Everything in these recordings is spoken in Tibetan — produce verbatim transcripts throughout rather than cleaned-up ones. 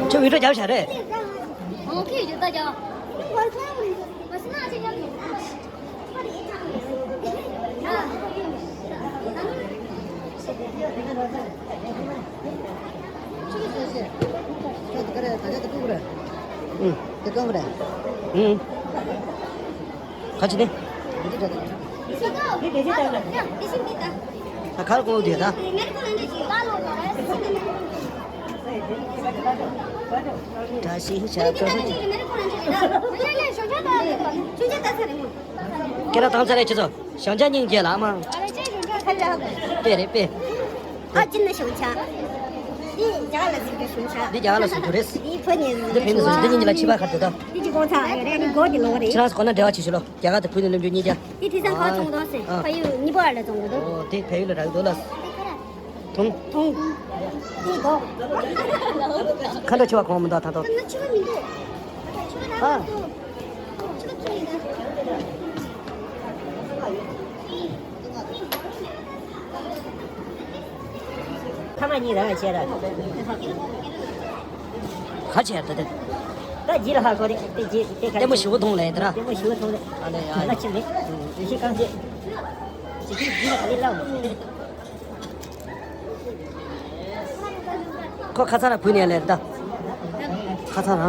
ཁྱོད་བི་ཌིའོ་རྒྱབ་བཞག་རེད། ཨོ་ཁེ་ཡོད་ད་རྒྱབ། ཨུ། ཁ་ཅིག་ནི། ད་ཁར་གོང་དེ་ད། བཀྲ་ཤིས་ཤར་བཀྲ་ཤིས། ཁྱེད་རང་དང་ཚ་རེ་ཆུ་ཚོད་ཞང་ཅག་སྙིང་རྗེ་ལ་མ། དཔེ་རེད་དཔེ། ཨ་ཅི་ན་ཞང་ཅག་འདི་རྒྱ་གར་ལ་ཟེར་རྒྱུ་ཞང་ཅག་འདི་རྒྱ་གར་ལ་ཟེར་རྒྱུ་རེད། འདི་བོད་ནས་འདི་བོད་ནས་ཟེར་འདི་གཉིས་ལ་ཕྱི་པ་ཁ་དེ་དང་། འདི་གི་གོང་ཚ་རེད་རེད་འདི་སྒོ་གི་ལོག་རེད། ཁྱེད་རང་ཚོ་གོ་ན་འབྲེལ་བ་བྱེད་ཤོག་ལོ། རྒྱ་གར་དང་བོད་ནས་སླེབས་རྒྱུ་གཉིས་ཀ། འདི་དེང་སང་ག་བ་ཚོང་དོ་ཟེར། ཨ། ཕ་ཡུལ་གཉིས་པ་ལ་ཚོང་གི་འདུག་འོ་དེ་ཕ་ཡུལ་ལ་རག་འདུག་ལ། ཐུང་། ཐུང་། འདི་གོ། ཁ་འདྲ་ཆེ་བ་གོང་མི་འདུག་ད་དོ། ཁ་འདྲ་ཆེ་བ་མི་འདུག་ཁ་འདྲ་ཆེ་བ་མི་འདུག་ཨ། ཐ་མ་གཉིས་ར་བྱས་ར། ག་བྱས་ད་དེ། ད་རྗེས་ལ་ཧ་གོ་རེད་དེ་རྗེས་དེ་ག་ལྟད་མོ་ཞེ་པོ་མཐོང་ལེ་དེ་ར། ལྟད་མོ་ཞེ་པོ་མཐོང་རེད། ཨ་ལེ་ཨ་ལེ། ལ་ཕྱིན་རེད། ཡེ་ཤེས་རྐང་རྗེས། ཅི་ཅི་རྗེས་ལ་ག་ལེ་ལ། ཁོ་ཁ་ཚ་ན་བུད་ནས་ལེ་ད། ཁ་ཚ་ན།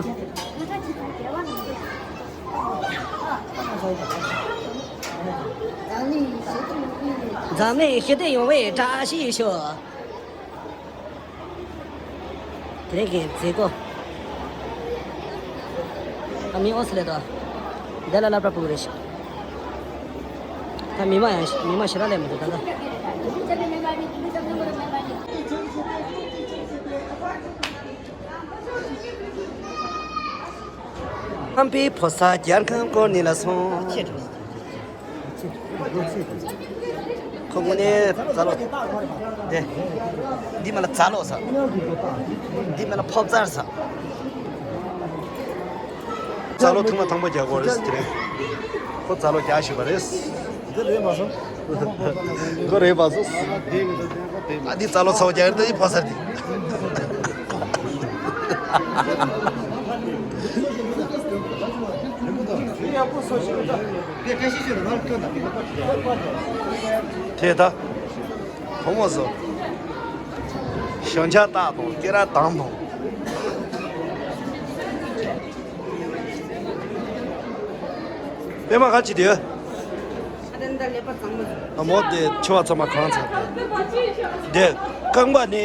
འཛམ་གླིང་ཞི་བདེ་ཡོང་བའི་བཀྲ་ཤིས་ཤོག་དེ་རིང་གི་མཛད་སྒོ། ཨ་མི་ཨོ་སི་ལེ་དོ། འདི་ལ་སློབ་གྲྭ་ཕྲུ་གུ་རེད་ཤག་ད་མི་མང་ཡང་མི་མང་ཞེ་དྲག་སླེབས་མི་འདུག་ད་ལྟ། ཁམས་པའི་ཕོ་གསར་རྒྱལ་ཁམས་སྐོར་ནི་ལ་སོང་། ཁོ་དངོས་གནས་རྩ་ལོ། དེ། འདི་མ་ལ་རྩ་ལོ་ཟ། འདི་མ་ལ་ཕོ་གསར་ཟ། རྩ་ལོ་ཐུང་མ་ཐང་པོ་རྒྱག་གོ་རེད་དེ་རེད། ཁོ་རྩ་ལོ་རྒྱག་ཤེས་པ་རེད། འདི་རེད་མ་སོང་། ཁོ་རེད་མ་སོང་། ཨ་འདི་རྩ་ལོ་ཚ་བོ་རྒྱག་རེད་ད་འདི་ཕོ་གསར་འདི། དེ་ད། བུ་མོ་ཚོ། ཞོན་ཆ་རྟགས་དང་སྐེ་རགས་དང་དང་། པད་མ་ག་ཅི་དེ། ཨ་མོ་དེ་ཆུ་བ་ཚང་མ་གང་ཚར་དེ། དེ་རྐང་པ་ནི་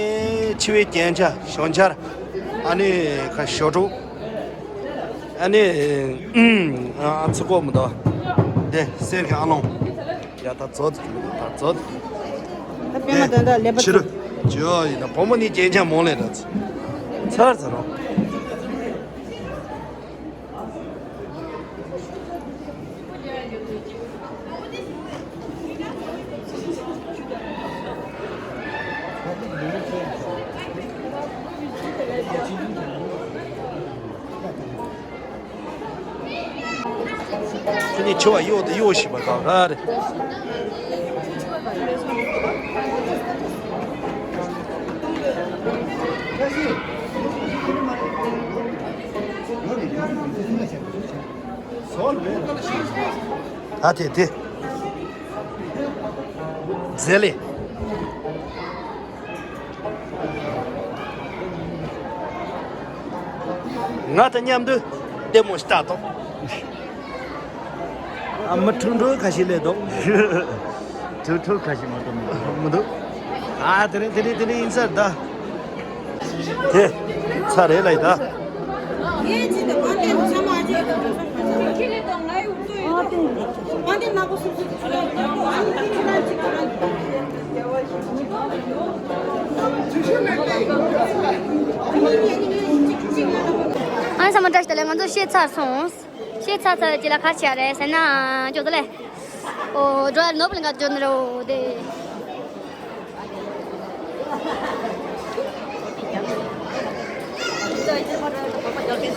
ཆེ་བའི་རྒྱན་ཆ་ཞོན་ཆར། ཨ་ནི་ཁ་ཞོ་ཕྲུག་ཨ་ནི་ཨ་ཚི་ཀོ་མི་འདུག་དེ་གསེར་གྱི་ཨ་ལོང་། ཡ་ད་ཛོ་ད་ཛོ། ད་པད་མ་དེ་འདྲ་ལེབ་པ་ཕྱི་རུ་ཇོ་ཡིན་ན་བུ་མོ་ནི་རྒྱན་ཆ་མོ་ལས་ད་ཚར་ཚར་རོ། ཁྱེད་ནི་ཆུ་བ་གཡོ་དང་གཡོ་ཞིག་པ་དང་ར་རེད། ད་དེ་དེ། མཛེས་ལེ། ང་དང་མཉམ་དུ་ལྟད་མོ་ལྟ་དང་། ཨ་མི་ཁྲུང་ཁྲུང་ཁ་ཤས་ལས་དང་། ཁྲུང་ཁྲུང་ཁ་ཤས་མ་གཏོགས་མི་འདུག་མི་འདུག་ཨ་དེ་རིང་དེ་རིང་དེ་རིང་ཡིན་ས་ད། དེ། ཚ་རེད་ལ་ཡི་ད། ཨ་ཚང་མ་བཀྲ་ཤིས་བདེ་ལེགས། ང་ཚོ་ཤེས་ཚར་སོང་། ཤེས་ཚར་ཚར་རྗེས་ལ་ག་རེ་བྱས་རེད་ཟེར་ན། ཨ་ཅོག་ཙེ་ལས། ཨོ་འགྲོ་ཡ་ནོར་བུ་གླིང་ག་འགྲོ་ནི་རེད་དེ།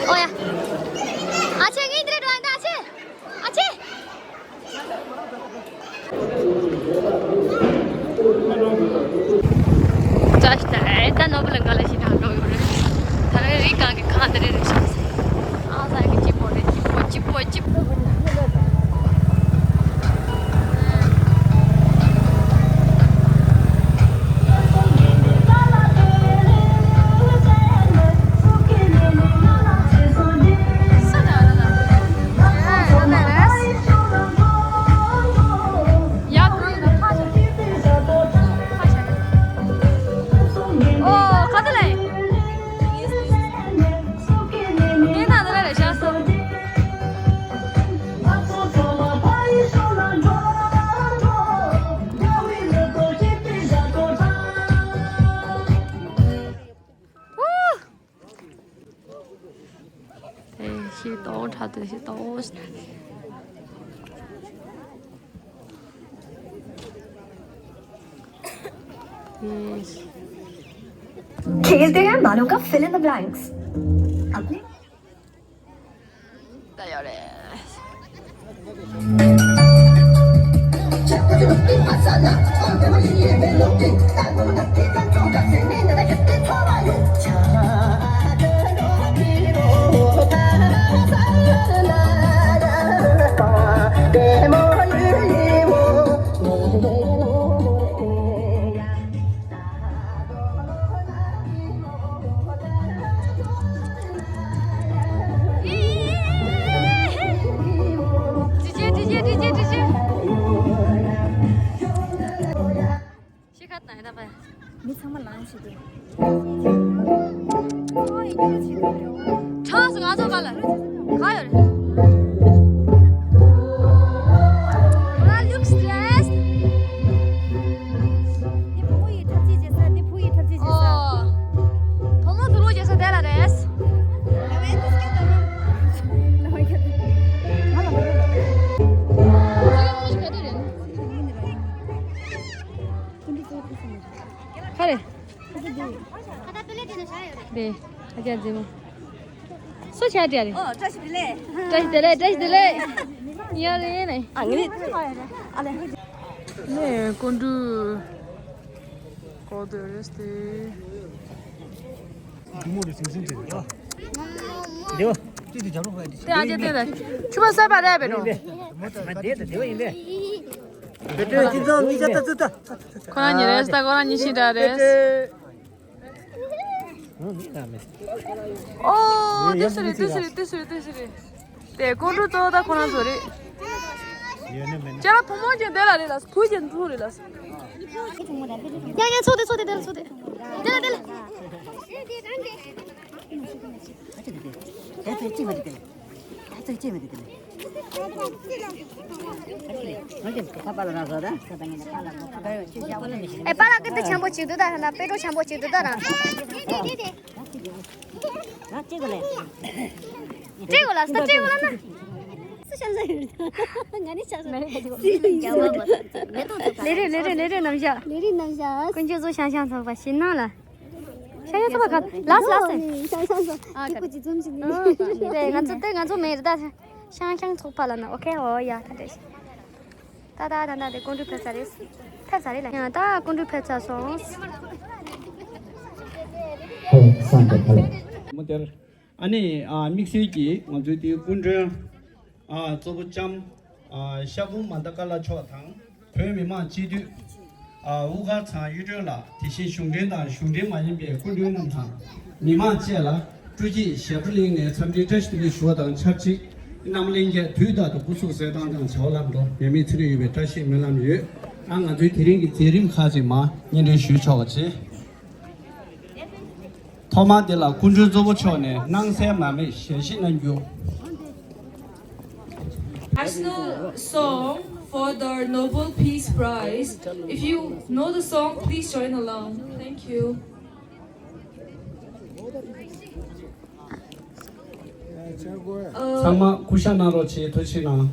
ཨོ་ཡ། ཨ་ཅེ་ངའི་འདིར་འགྲོ་ཡ་ད་ཨ་ཅེ། ཨ་ཅེ། ད་ནོར་བུ་གླིང་ག་ལ་ཞིག་དང་འགྲོ་ཡོད་རེད། ད་རེས་རི་སྒང་གི་ཁང་དེ་རེད་རེད་ཤག་ཨ་ཟ་གི་སྐྱིད་པོ་རེད། སྐྱིད་པོ་སྐྱིད་པོ་སྐྱིད་པོ། ཤི་ཏོག་ཁྲ་ཏོག་ཤི་ཏོག खेलते हैं मानो का फिल इन द ब्लैंक्स। अपने ཤི་ཁ་དང་ཡ་ད་པ། མི་ཚང་མ་ལངས་ཤིག་དེ། ཨོ་ཡིན་གྱི་ཆེ་དེ་རེད། ཁྲང་སོང་ང་ཚོ་ག་ལ། ག་ཡོད་རེད། ཨ་ལུག་སི་ཌི་རེ་སི་ཌི། འདི་བུ་མོ་ཡི་འཁྲབ་ཆས་བྱེད་ས། འདི་བུ་ཡི་འཁྲབ་ཆས་བྱེད་ས། ཨོ། བུ་མོ་དུག་ལོག་བྱེད་ས་དེ་ལ་རེད། ལ་བའི་དུས་སྐད་དང་། ལ་བའི་སྐད་དང་། ང་ལ་མ་ཡོད་ལ། ག་དུས་རེད། ཧ་རེ། རེད། ཨ་ཅག་རྫི་མོ། སུ་ཆ་དྲིས་རེད། ཨོ་བཀྲ་ཤིས་བདེ་ལེགས། བཀྲ་ཤིས་བདེ་ལེགས། བཀྲ་ཤིས་བདེ་ལེགས། ཡ་རེད་ནས། ཨ་ངེད་ཨ་ལེ། ནས་ཀོང་སྤྲུལ་ཀོ་དོ་རེས་ཏེ། དེ་ཨ་ཅག་དེ་ལ་ཆུ་པ་ས་པ་རེད་པས་ནོ། ཁོ་རང་ཉིད་རེད་ད། ཁོ་རང་ཉིད་ཤི་འདྲ་རེད། ཨོ་ཏི་སི་རེད། ཏི་སི་རེད། ཏི་སི་རེད། ཏི་སི་རེད། དེ་ཀོང་སྤྲུལ་གཙོ་བོ་ད་ཁོ་རང་ཚོ་རེད། ཅེ་ལ་བུ་མོ་ཅན་དེ་ལ་རེད་ལ། བུ་ཅན་ཚོ་རེད་ལ། ཡང་ཡང་ཚོ་དེ་ཚོ་དེ་དེ་ལ་ཚོ་དེ། དེ་ལ་དེ་ལ། ཨེ་པཱ་ལགས་ཀྱི་དེ་ཆེན་པོ་ཅིག་འདུག་ད་ཧ་ན་པེ་ཏྲོ་ཆེན་པོ་ཅིག་འདུག་ད་རང་། སྤྲད་གོ་ལ་ས་སྤྲད་གོ་ལ་ན། སུ་ཤ་ཟ་ཡོད། ང་ནི་ཤ་ཟ། ལས་རེད་ལས་རེད་ལས་རེད་རྣམ་གཞག་ལས་རེད་རྣམ་གཞག་ཀུན་སྤྱོད་ཚོ་ཤང་ཤང་ཚོགས་པ་ཞིག་ནང་ལ། ཤང་ཤང་ཚོགས་པ་ག་ལགས་ལགས་སེ། ཤང་ཤང་ཚོགས་ཨ་ཁྱི་པོ་ཅི་འཛོམས་ཤིག་ནི། དེ་ང་ཚོ་དེ་ང་ཚོ་མེད་རེད་ད། ཤང་ཤང་ཚོགས་པ་ལ་ན། ཨོ་ཁེ། ཨོ་ཡ། ད་འདྲ་ཞིག་ད་ད་ད་ད་དེ་ཀོང་སྤྲུལ་ཕེབས་ས་རེད། ཕེབས་ས་རེད་ལ། ཡང་ད་ཀོང་སྤྲུལ་ཕེབས་ཚར་སོང་། ཧེ་སང་ག་ཧ་ལེ། མོ་དེར། ཨ་ནི་ཨ་དམིགས་བསལ་གྱིས་ང་ཚོའི་དེའི་སྐུ་མགྲོན་ཨ་གཙོ་བོ་ལྕམ་ཨ་ཤ་ཁུ་མན་ད་ཀ་ལ་མཆོག་དང་བོད་མི་མང་སྤྱི་འཐུས་ཨ་དབུ་དཀར་ཚང་གཡུ་སྒྲོན་ལགས། དེ་བཞིན་གཞུང་འབྲེལ་དང་གཞུང་འབྲེལ་མ་ཡིན་པའི་སྐུ་མགྲོན་རྣམས་དང་མི་མང་བཅས་ལ་སྤྲོ་སྐྱིད་ཞབས་བྲོ་གླིང་ནས་འཚམས་འདྲིའི་བཀྲ་ཤིས་བདེ་ལེགས་ཞུ་བ་དང་ཆབས་ཅིག་རྣམ་གླིང་གི་དུས་རྟག་ཏུ་སྐུ་གཟུགས་གསལ་ཐང་དང་བྱ་བ་ལམ་འགྲོ་ཉམས་མེད་ཚེ་རིང་ཡོང་བའི་བཀྲ་ཤིས་སྨོན་ལམ་ཡོད། ཨ་ང་ཚོའི་དེ་རིང་གི་མཛད་རིམ་ཁག་ཅིག་མར་སྙན་སྒྲོན་ཞུས་ཆོག་པ་བྱེད། ཐོག་མར་འདི་ལ་སྐུ་མགྲོན་གཙོ་བོ་མཆོག་ནས་སྣང་གསལ་མ་མེད་ཞལ་བཞེས་གནང་རྒྱུ། National song for the Nobel Peace Prize. If you know the song, please join along. Thank you. ཚང་མ་སྐུ་ཞབས་གནང་རོགས་བྱེད། ཐུགས་རྗེ་གནང་།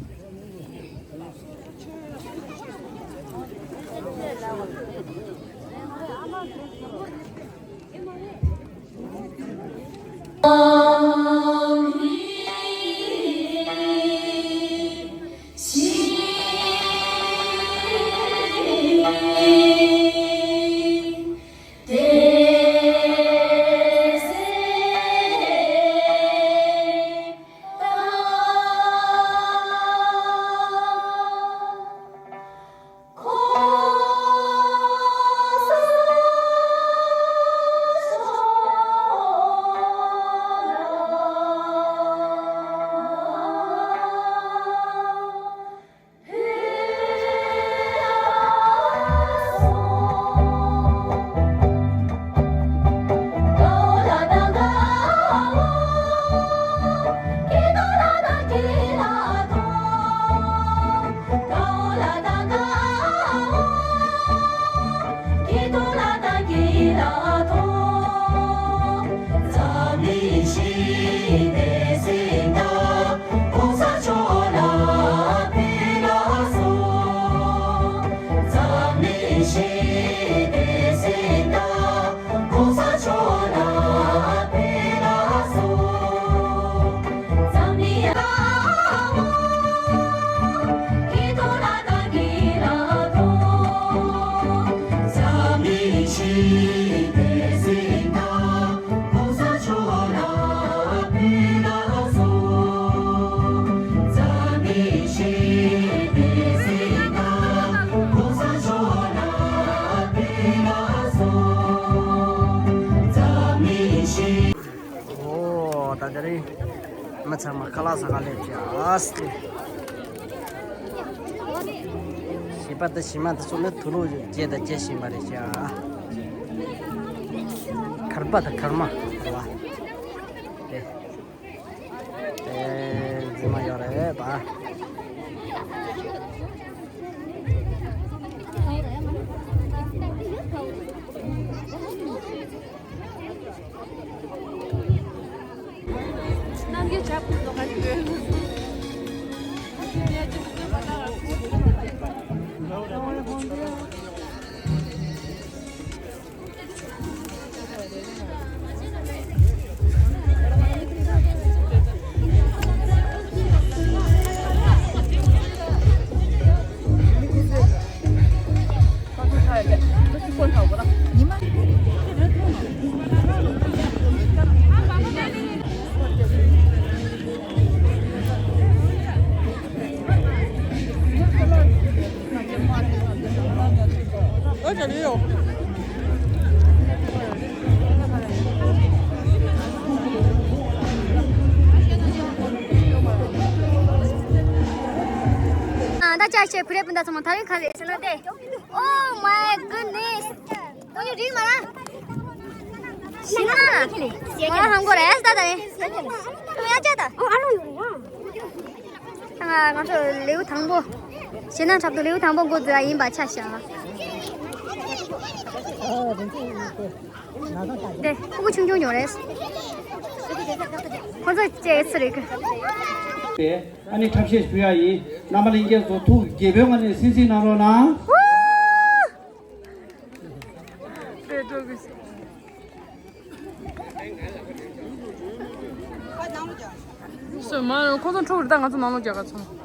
མི་ཚང་མ་ཁ་ལག་ཟ་ག་སླེབས་ཀྱི་ཨ་སི། བྱིས་པ་དང་བྱིས་མ་དེ་ཚོ་ནི་དུག་ལོག་བརྗེ་དང་བརྗེ་བཞིན་པ་རེད་ཤག་གར་པ་དང་གར་མ་རེད་བ། དེ། དེ་འཛིན་མ་ཡོད་རེད་པ། ད་ཅག་ཤེས་བུ་རེད་པ། ད་ཚང་མ་ཐག་རིང་ཁ་རེད་ཟེར་ན་དེ། Oh my goodness. ཁོང་ཡུ་རིག་མ་ར། ཤི་ན། ང་ཧང་གོ་རེ་ད་ད་རེ། ཁོང་ཡ་ཅག་ད། ཨོ་ཨ་ལོ་ཡོང་བ། ང་ང་ཚོ་ལེའུ་དང་པོ། ཞེ་ན་འཁྲབ་སྟོན་ལེའུ་དང་པོ་འགོ་འཛུགས་ཡ་ཡིན་པ་ཆ་བཞག་དེ་ཕྲུ་གུ་ཆུང་ཆུང་ཡོད་རེད། ཁོ་ཚོ་ཅེ་ཨེ་སི་རེད། ཨ་ནི་འཁྲབ་གཞས་ཞུ་ཡ་ཡིན། རྣམ་པ་ལྷན་རྒྱས་ཚོ་ཐུགས་དགྱེས་པའི་ངང་ནས་སིང་སིང་གནང་རོགས་གནང་། སོ་མ་ཁོ་ཚོ་འཕྲོ་བར་ད་ང་ཚོ་ནང་ལོགས་རྒྱག་ག་ཚོང་།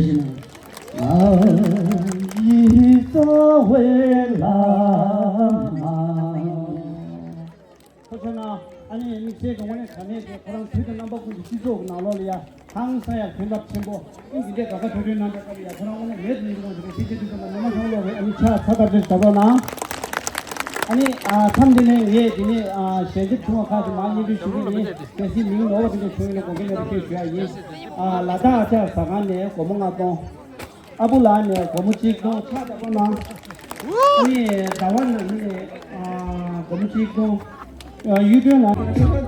ཞིག་ན། ང་ཡི་རྩ་བའི་བླ་མ། ཐུགས་རྗེ་གནང་། ཨ་ནི་དམིགས་བསལ་གྱི་དངོས་གནས་དྲང་གནས་ཀྱི་ཁོ་རང་དུས་དང་རྣམ་པ་ཀུན་ཏུ་སྤྱི་ཚོགས་ཀྱི་ནང་ལོགས་ལ་ཡ་ཧང་སང་ཡ་དོན་དག་ཆེན་པོ་ཨིན་འདི་འདྲའི་དགའ་དགའ་སྤྲོ་སྤྲོའི་རྣམ་པའི་སྐབས་ལ་ཡ་ཁོ་རང་དངོས་གནས་མེད་དུ་མི་རུང་བ་ཞིག་རེད། ཕྱི་རྒྱལ་དུས་ཙམ་ལ་ངོ་མ་ཤོང་ལོག་རེད། ཨ་ནི་ཕྱག་ཚ་ཐག་ཆོད་བྱ་རོགས་གནང་། ཨ་ནི་ཨ་མཚམས་འདི་ནས་ངས་འདི་ནས་ཨ་ཞལ་འདེབས་བྱུང་བ་ཁག་ཅིག་མར་སྙན་སྒྲོན་ཞུ་གི་ཡིན། གལ་སྲིད་མིང་ནོར་བ་དེ་འདྲ་བྱུང་ཡོད་ན་དགོངས་འགལ་མེད་པར་ཁྱོད་ཞུ་ཡ་ཡིན། ཨ་ལ་དྭགས་ཨ་ཅག་ཟ་ཁང་ནས་སྒོར་མོ་ལྔ་སྟོང་། ཨ་བུ་ལགས་ནས་སྒོར་མོ་གཅིག་སྟོང་། ཕྱག་བརྡབ་རོགས་གནང་། ཨ་ནི་ཟླ་བ་ནང་མི་ནས་ཨ་སྒོར་མོ་གཅིག་སྟོང་། ཨ་གཡུ་སྒྲོན་ལགས།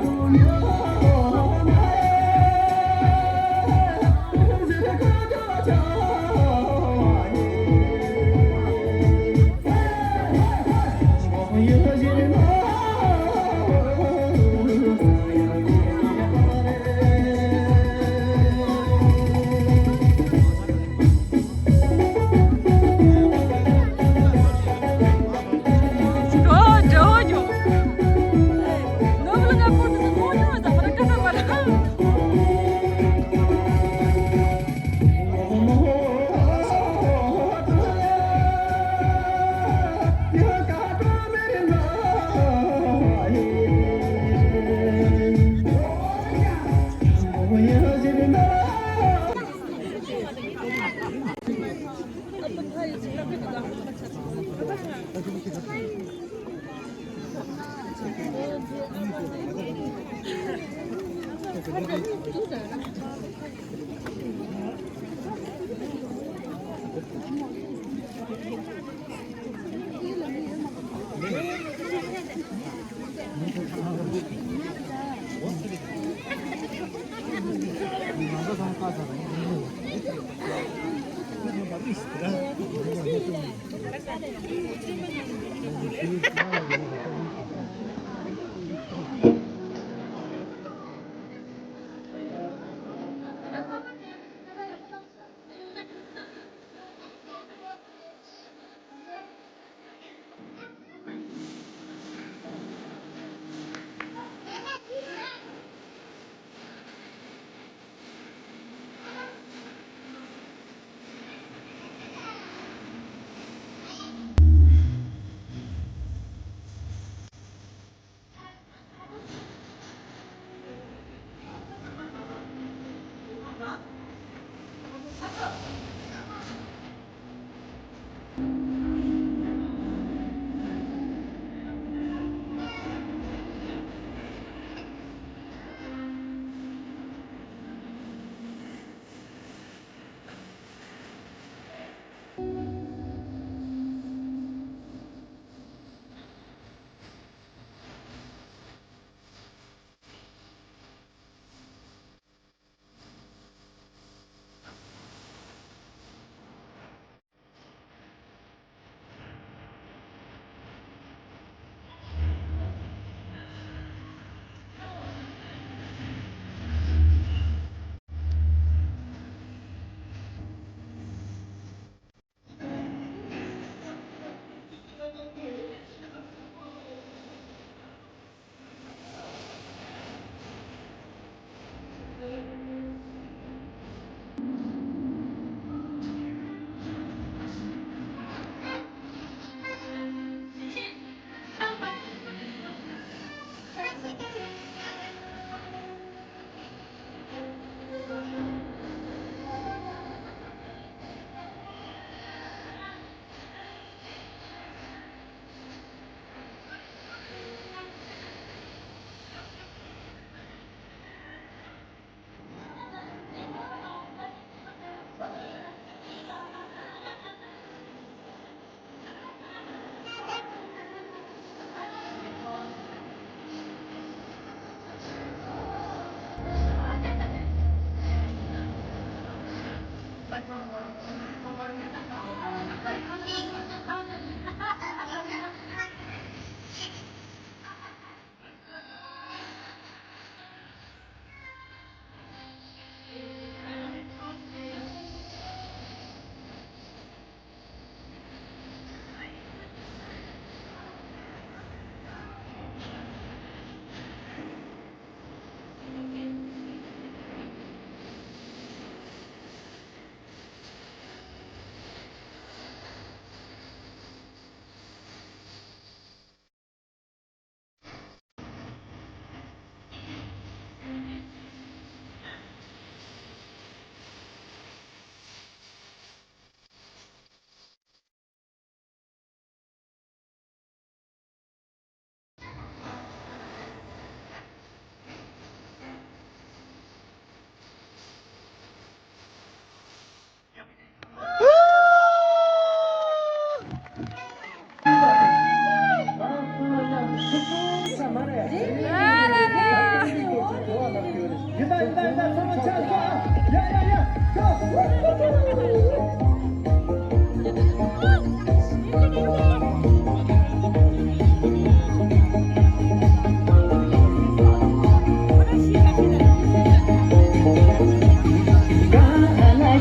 ཨེ།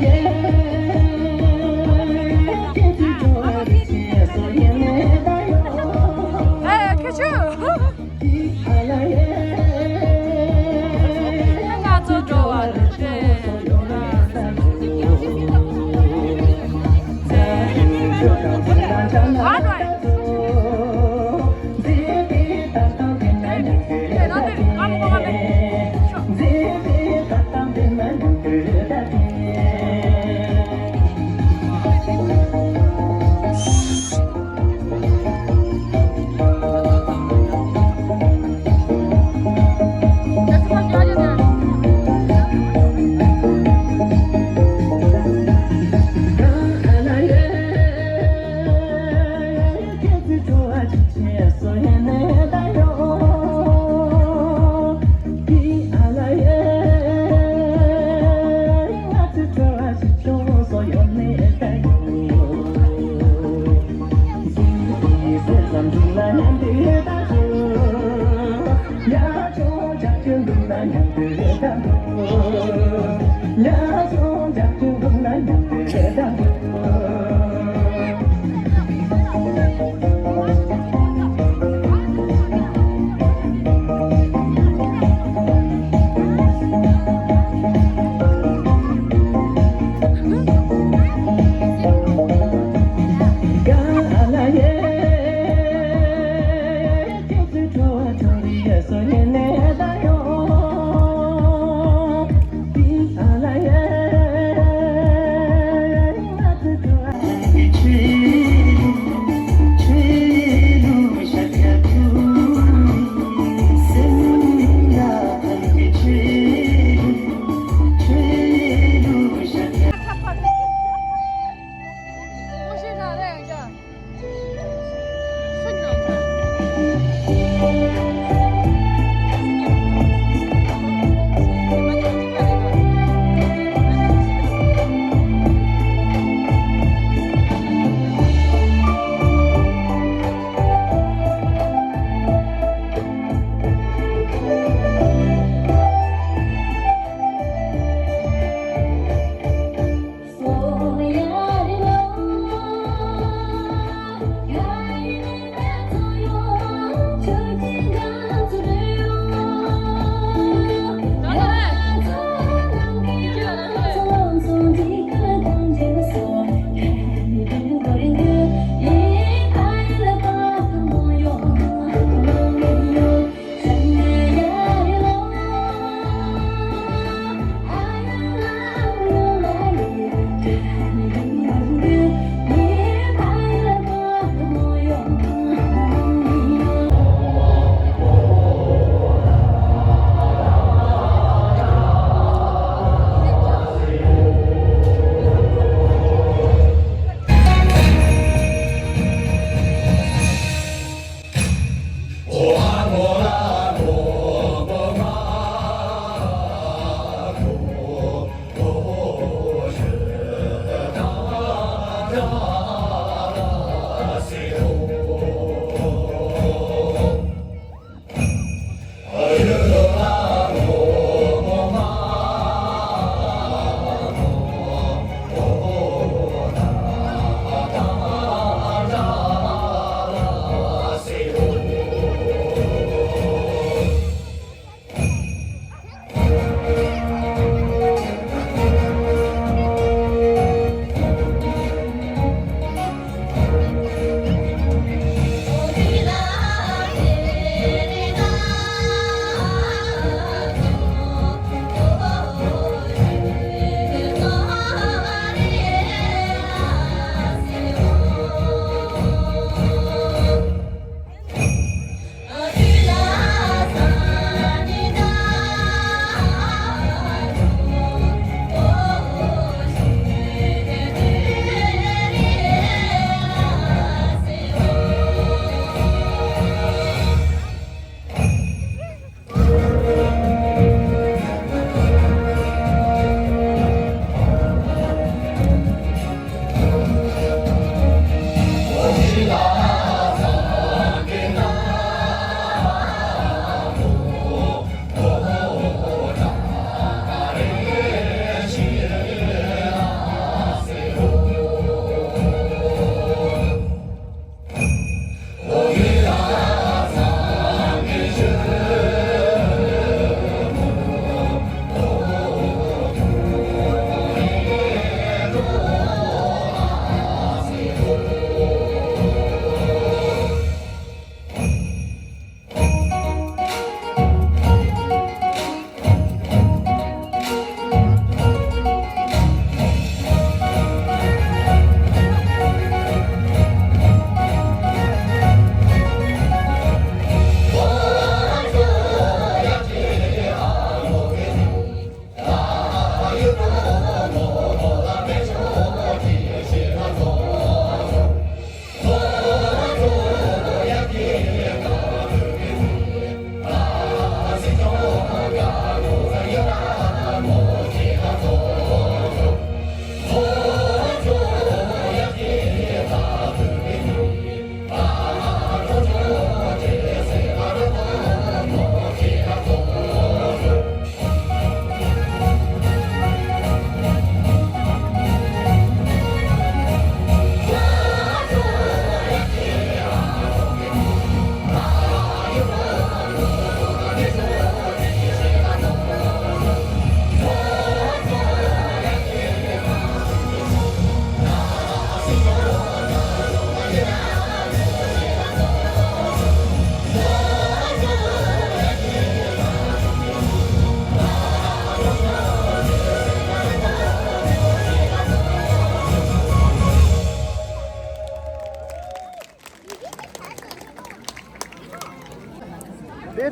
ཁྱོད་ཆོ། ང་ཚོ་འགྲོ་བ་རེད།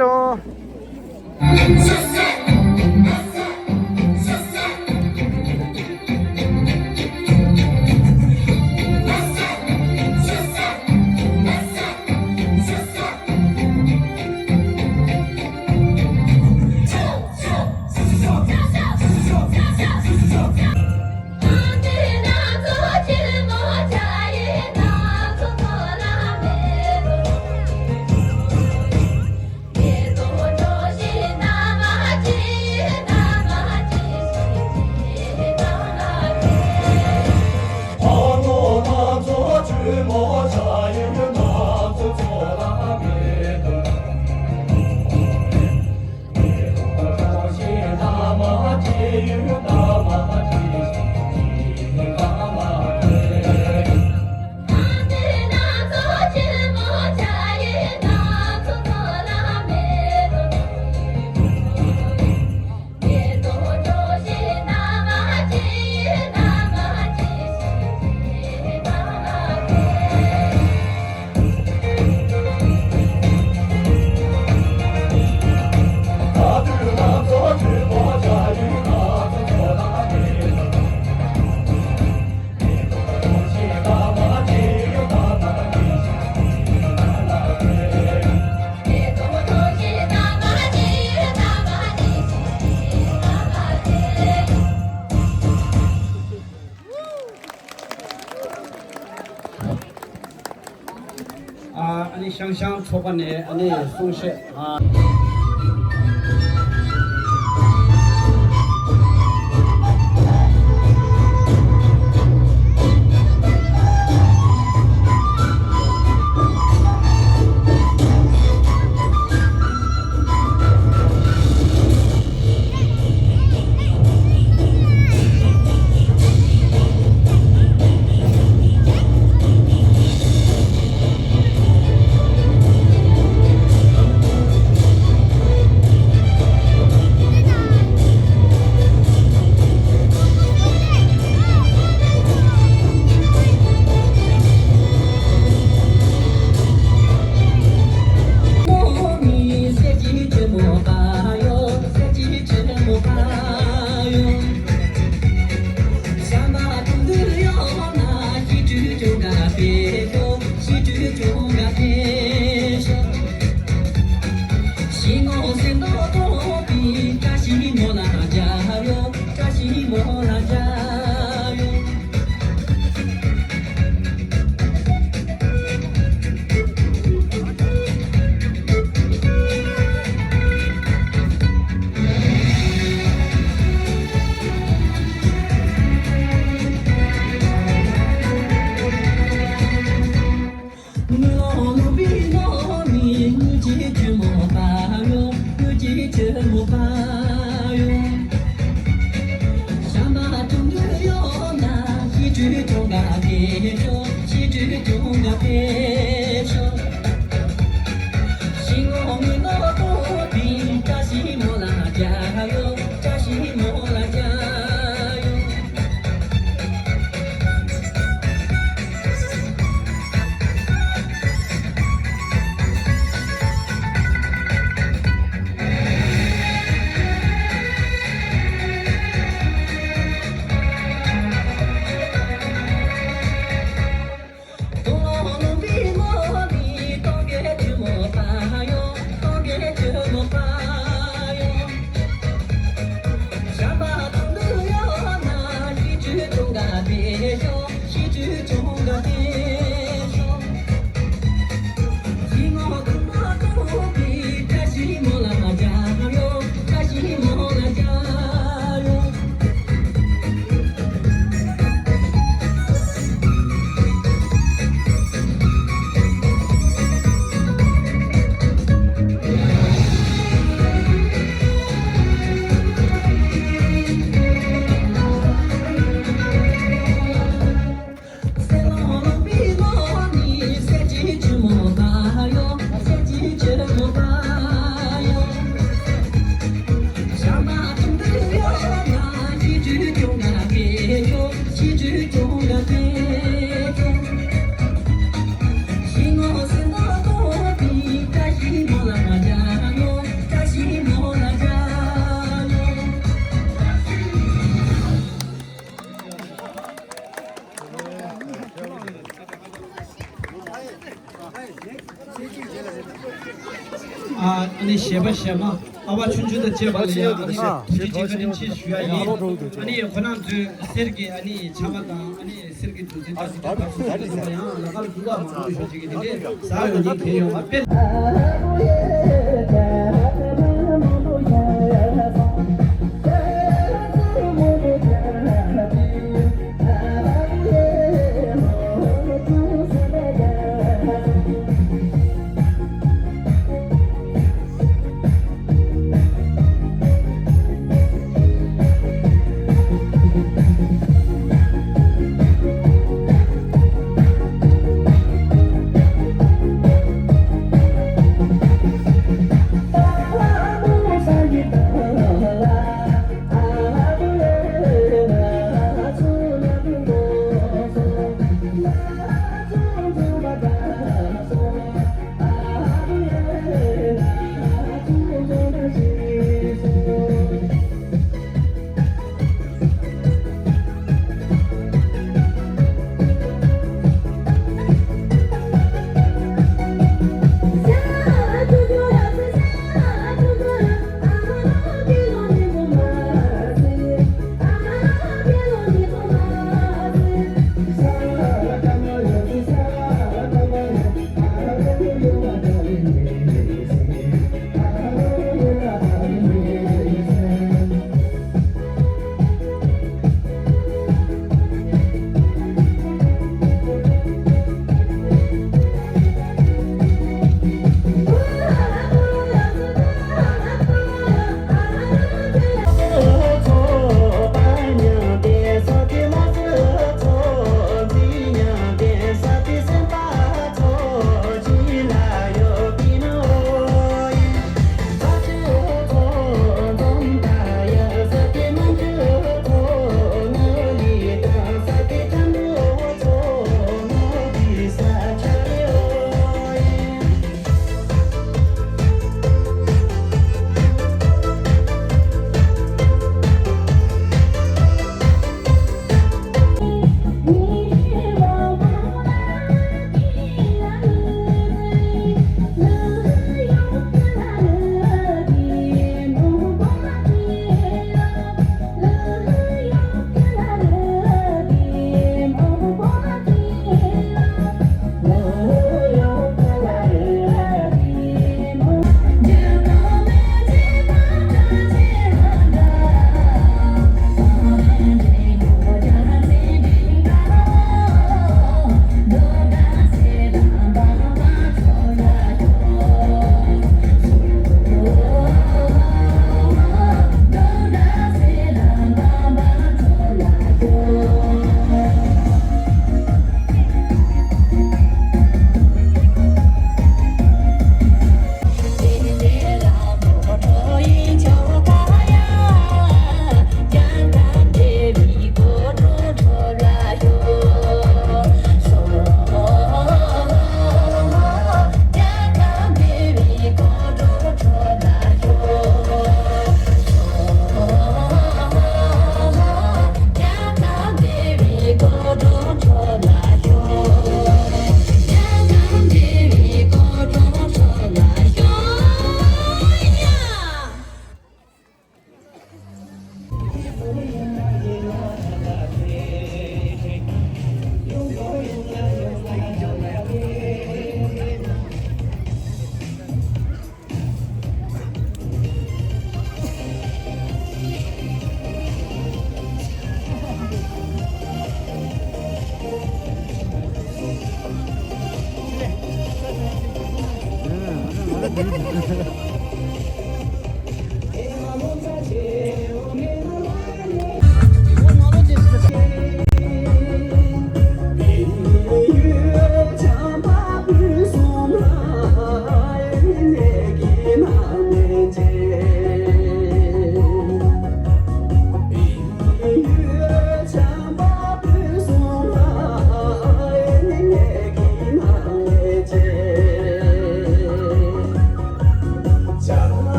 ཨ་ནི་ཤང་ཤང་ཚོགས་པ་ནས་ཨ་ནི་གསུང་བཤད། ཨ། ཨ་ནི་གཞས་པ་གཞས་མ་ཨ་བ་ཆུང་ཆུང་དང་བཅས་པ་ལ་ཡང་ཨ་ནི་ཐུགས་རྗེ་ཆེ་བཀའ་དྲིན་ཆེ་ཞུ་ཡ་ཡིན། ཨ་ནི་ཁོ་རང་ཚོའི་གསེར་གྱི་ཨ་ནི་ཆར་པ་དང་ཨ་ནི་གསེར་གྱི་རྡུལ་ཚོན་དང་དེ་འདྲ་བབས་སོང་། ད་དེ་ཚོ་ཡང་ལ་ཁར་འདུག་ག་མང་པོ་ཞིག་གིས་དེ་འདྲའི་ཟ་ཡོང་ཉིན་དེ་ཡོང་བ་དཔེ།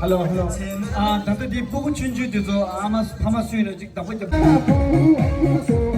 ཧ་ལོ། ཨ། ད་ལྟ་འདི་སྤུ་གུ་ཆུང་ཆུང་དེ་ཚོ་ཨ་མ་ཕ་མ་སུ་ཡིན་ན་ཅིག་བདག་པོ་རྒྱབ།